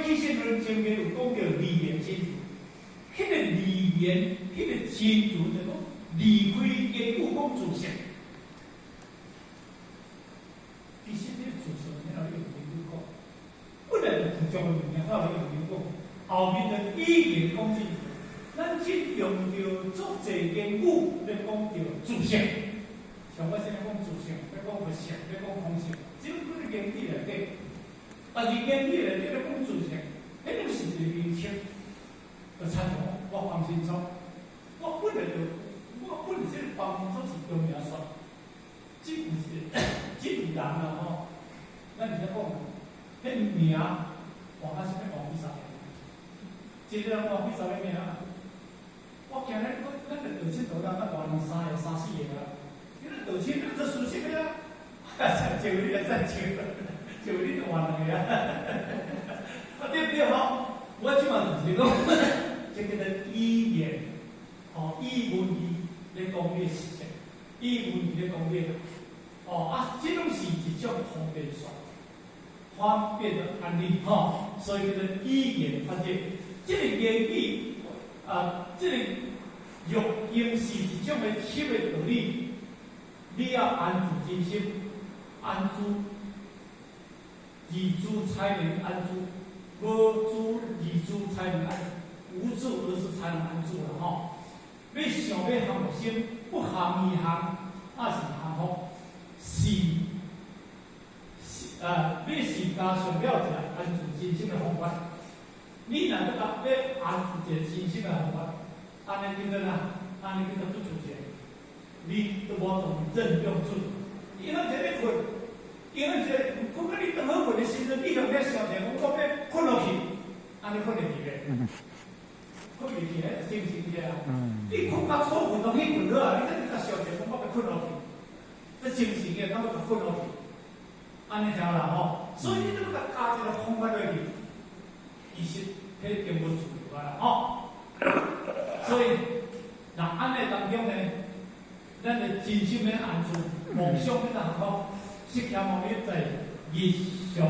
起信論前面有講著離言真如，彼個離言，彼個真如就講離開言語講自性。其實你自性，你若用言語講，本來就具足的物件，哪有用言語講？後面就語言講真如，咱只用著足濟言語來講著自性。像我先講自性，欲講佛性，欲講空性，只不過言語內底，但是言語內底咧講自性，彼攏是一個名稱。就親像我方新聰，我本來這個方新聰是中名說，只有一個，只有人啊吼，咱是咧講，彼名換啊啥物換幾十個，一個人換幾十個名，我今日我咱著佇佚佗人，咱換三個、三四個啊。你咧道親，你做熟悉的啊，就你來再笑，就你就換兩個啊，啊對不對吼？我這馬就是講，這叫做語言，吼，語文字咧講你的事情，語文字咧講你的，哦啊，這攏是一種方便說，方便的案例吼，所以叫做語言法則。這個言語啊，這個欲應是一種的七個道理。你要安住真心，安住二住才能安住，無住二住才能安，無住而是才能安住啦吼。欲想欲降伏心，不含義行，抑是降伏，是是啊，你是加上了一個安住真心的方法。你若欲甲欲安住一個真心的方法，按呢叫做啥？按呢叫做不住者。你都無從任用處，因為這個睏，因為這個睏到你當好睏的時陣，你向遐想者講我欲睏落去，按呢睏會去袂？睏袂去，彼精神者啊！你睏甲草睏都去睏好啊，你再佮想者講我欲睏落去，這精神的，敢欲共睏落去？按呢聽啦吼，所以你都欲共加一個方法落去，其實彼並無自由啊啦吼。所以，若按呢當中呢，咱的真心欲安住，妄想欲降伏，釋迦牟尼在日常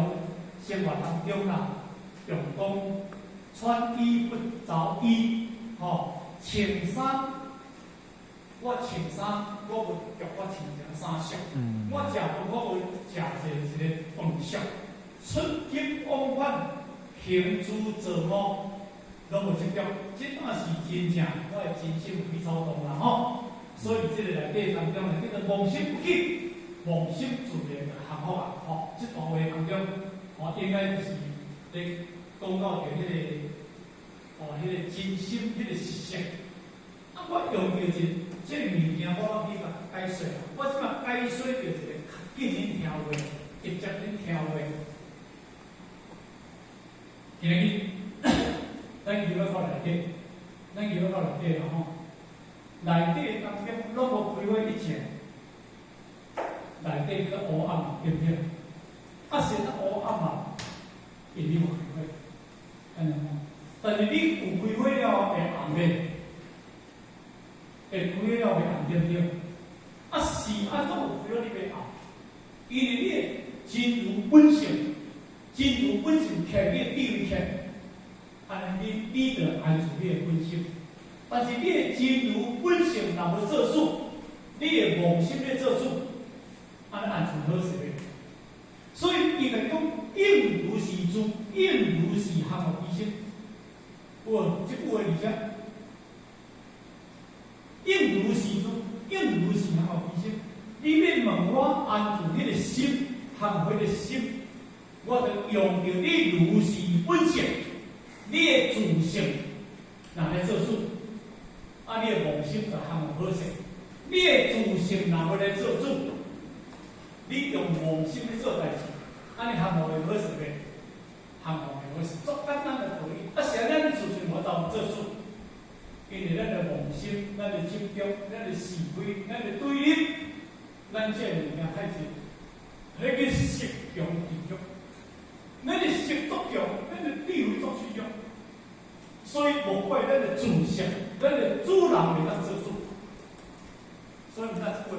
生活當中啦，用講穿衣不著衣，吼，穿衫，我穿衫，我無著我穿一件衫俗，我食飯我無食一個一個飯俗，出入往返，行住坐臥，攏無執著，這當是真正我的真心去操動啦，吼。所以這個內底當中呢，叫做妄心不起，妄心自然就降伏啊！吼，這段話當中，吼應該就是咧講到著彼個，哦，彼個真心，彼個實性。啊，我用著一這個物件，我攏去共解說。我這馬解說著一個較緊恁聽話，直接恁聽話。今日，咱入到內底，咱入到內底啦吼。內底當中攏無開花一切，內底叫做烏暗，對不對？啊，是啊烏暗啊，因為你無開火，按呢講。但是你有開火了後會暗袂？會開火了會暗，對不對？啊，是按怎有開火你袂暗？因為你的真如本性，真如本性起來，你的智慧起來，按呢你就安住你的本性。但是你的真如本性若無做主，你的妄心咧做主，按呢安住好勢袂？所以伊就講應如是住，應如是降伏其心。有無？這句話佇遮，應如是住，應如是降伏其心。你欲問我安住彼個心，降伏彼個心，我就用著你如是本性，你的自性，若來做主。啊！你的妄心就降伏好勢。你的自性若無來做主，你用妄心去做代誌，按呢降伏會好勢袂？降伏袂好勢，足簡單的道理。啊，是按咱自性無法度做主，因為咱的妄心、咱的執著、咱的是非、咱的對立，咱這個物件太濟，彼個識強智弱，咱的識足強，咱的智慧足脆弱，所以無怪咱的自性，咱的主人袂當做主。所以毋知這句話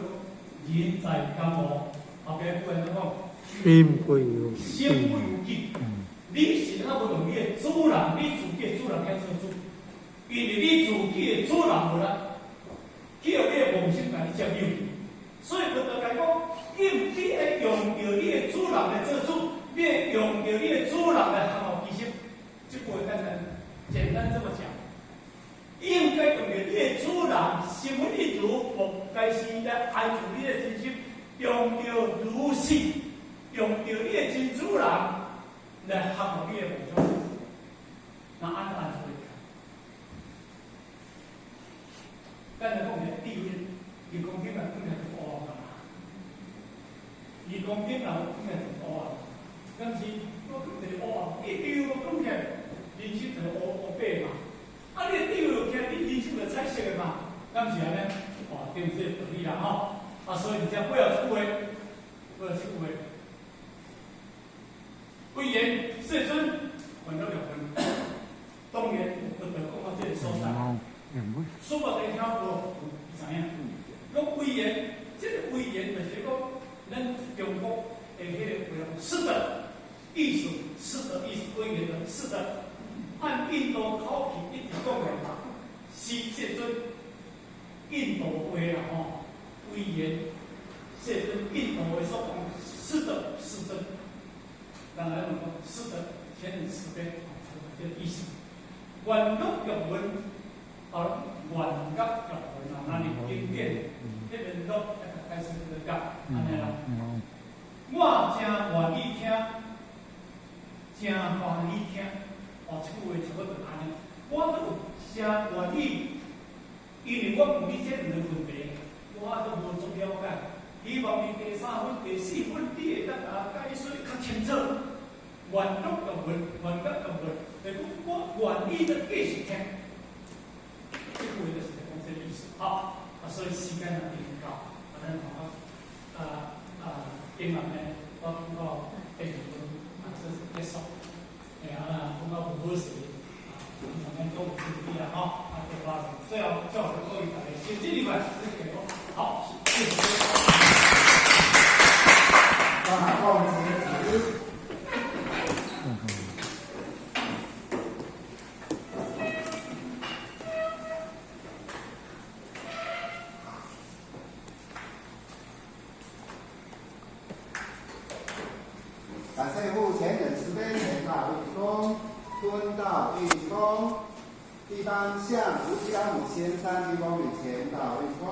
講，人在江湖，後壁句按怎講？身不由身不由己。你你是猶無用你的主人，你自己的主人來做主，因為你自己的主人無力，去予你的妄想共你佔有去。所以佛陀共你講，你愛用著你的主人來做主，你會用著你的主人來降伏其心。這句話簡單，簡單這麼講，應該用著你的主人，心分一如，無該是來愛住你的真心，用著如是，用著你的真主人來降伏你的妄想。那按怎按做會咱來講個智慧，2公斤啊，本來就烏啊嘛。2公斤啊，本來就烏啊。但是我講一個烏啊，一丟講起來，人生就是烏烏白嘛。啊，你丟起來，你人生就彩色的嘛。敢是按呢？哦，對這個道理啦吼。啊，所以你這背後這句話，背後這句話，唯言世尊，願樂欲聞。當然，佛陀講到這個所在。說我哋聽過，你知影？講唯言，這個唯言就是講，咱中國的彼個話，是的，意思是的意思，唯言的是的。按印度口氣一直講來，是世尊，印度話啦吼，唯言世尊，印度話所講，是的，世尊。當然講是的，前人慈悲，這個意思。願樂欲聞。啊，願樂欲聞啊，咱的經典，彼個樂開始這個講，按呢啦。我誠願意聽，誠歡喜聽，哦，這句話差不多按呢。我都有誠願意，因為我問你這兩個問題，我都無足了解。希望你第三分、第四分，你會當共我解說較清楚。願樂欲聞，願樂欲聞，就是講我願意閣繼續聽。這句話就是講這個意思，好，啊，所以時間也已經到，啊，咱講啊，啊，今日呢，我講到第二分，啊，這是結束，哎啊，講到無好勢，啊，上面都有注意啦，吼，啊，對吧？最後，最後各位大家先這禮拜這個好，謝謝。大講結束。感謝父前人慈悲，前道一躬，尊道一躬，地方向吳吉拉姆先生鞠躬禮，前道一躬，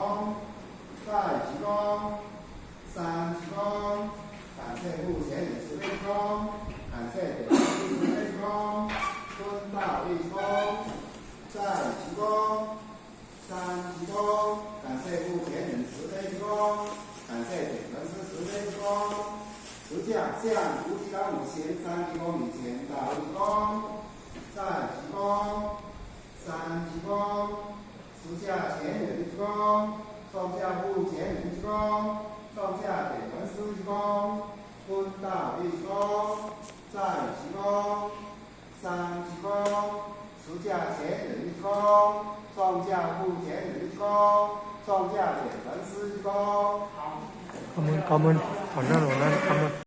再鞠躬，三鞠躬，感謝父前人慈悲鞠躬，感謝北方慈悲鞠躬，尊道一躬，再鞠躬，三鞠躬，感謝父前人慈悲鞠躬，感謝北方慈悲鞠躬。十架向吳吉拉姆先生鞠躬禮，前道一躬，再鞠躬，三鞠躬，十架前人鞠躬，創價父前人鞠躬，創價點文師鞠躬，坤道一鞠躬，再鞠躬，三鞠躬，十架前人鞠躬，創價父前人鞠躬，創價點文師鞠躬。好。感恩感恩，感恩感恩感恩。